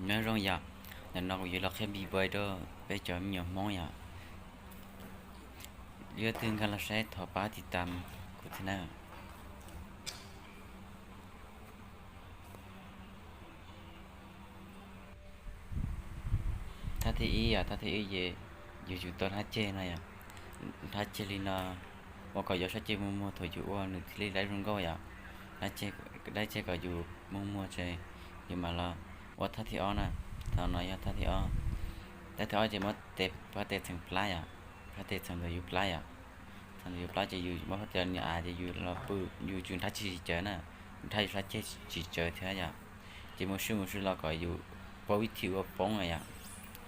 Nyob zoo yom, ntawm no kuv yuav los qhia npi npais rau peb cov me nyuam Hmoob yom. Leej twg nkag los saib thov pab tiv tas kuv thiab na. Thaj thib ib yom, thaj thib ib ces yus tsum tau hnab ceg no yom. Hnab ceg li no ua kom yus sab ceg muag muag thaum yus ua nws thiaj li laib zoo nkauj yom. Hnab ceg kom yus muag muag ces yus mam los ua thaj thib ob na. Thaum no yog thaj thib ob. Thaj thib ob ces muab tes, phab tes txheem plab yom, phab tes txheem ntawm yus plab yom. Txheem ntawm yus plab ces yus muab phab tes nias av ces yus los pw, yus tsum nrhab tsis tsis tsawv na, nrhab yus sab ceg tsis tsawv thiab yom. Ces mus swb mus swb los kom yus paub ib thim ua poob yom,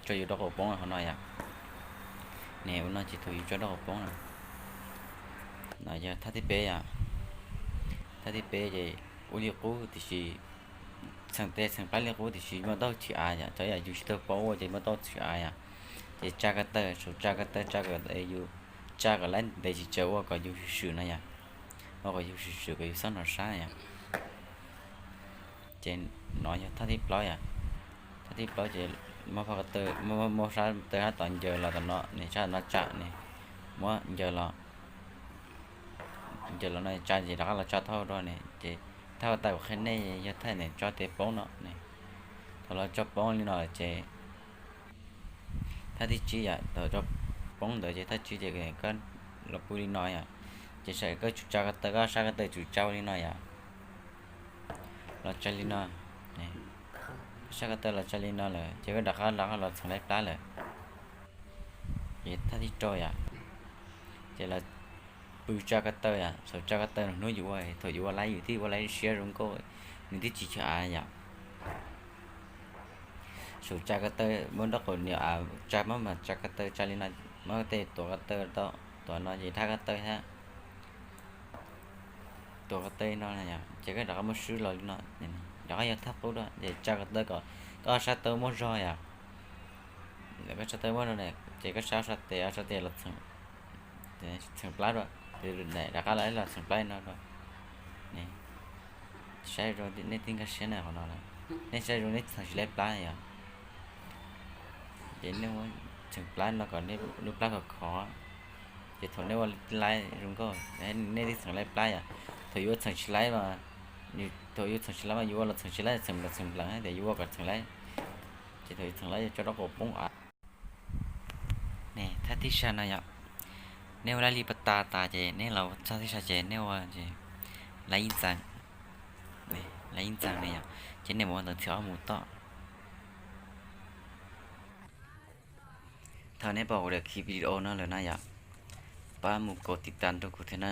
tso yus rab qau poob qhov no yom. Ne ua no ces thaum yus tso rab qau poob na. No yog thaj thib peb yom. Thaj thib peb ces ua li qub tiam sis txheem tes txheem plab li qub tiam sis muaj tau txhim av yom, txawm yam yus tsis tau paub ua ces muaj tau txhim av yom. Ces tsa ko taw, saum tsa ko taw, tsa kom yus, tsa kom laib ntev tsis tsawv ua kom yus swm swm no yom, ua kom yus swm swm kom yus xob nrov sab yom. Ces no yog thaj thib plaub yom. Thaj thib plaub ces muab phab ko taw, muab sab taw sab tod ncaws los tom no ne, sab no tsam ne, muab ncaws los, ncaws los no tsa ces rov qab los tsa thauj rau ne, ces thaj ko taw kuv qhia nej yog thaj ne tso tes poob no ne. Thaum los tso poob li no ces thaj thib tsib yom, thaum tso poob ntawd ces thaj tsib ces koj los pw li no yom. Ces koj tsum tsa ko taw, koj sab ko taw tsum tsa li no yom, los tsa li no. Koj sab ko taw los tsa li no lawm ces koj rov qab los, los txheem laib plab lawm. Ces thaj thib rau yom, ces los pw tsa ko taw yom, saum tsa ko taw hnub yus ua, thaum yus ua laib yus thiaj ua laib siab zoo nkauj, nws thiaj tsis chaw av yom. Saum tsa ko taw muab nraub qaum nias av tsa, muab mas tsa ko taw tsa li no, muab tej tuav ko taw tau, tuav no ces thaj ko taw thiab, tuav ko taw no yom, ces koj rov qab muab swb los li no, rov qab yog thaj qub dua ces tsa ko taw kom koj sab taw muaj zog yom. Koj sab taw muaj zog ces koj sab sab tes, sab tes los txheem plab dua, rov qab los los txheem plab no dua. Saib zoo nej twb nkag siab na qhov no, nej saib zoo nej txheem tsis laib plab yom. Ces nej muab txheem plab no kom nej lub plab khov khov, ces thaum nej ua laib zoo nkauj, nej twb txheem laib plab yom. Thaum yus ua txheem tsis laib mas, thaum yus txheem tsis laib mas yus ua los txheem tsis laib, txheem nplees txheem nplees thiab yus ua kom txheem laib. Ces thaum yus txheem laib yus tso rab qau poob av. Ne thaj thib xya no yom, nej ua laib li pas tas tas ces nej los txog thib xya ces nej ua ces laib ib ntxees, laib ib ntxees ne yom, ces nej mus ua ntawv txhia ob mus tom. Thaum nej pom kuv daim video no lawm na yom, pab mus kaum tiv tas rau kuv thiab na.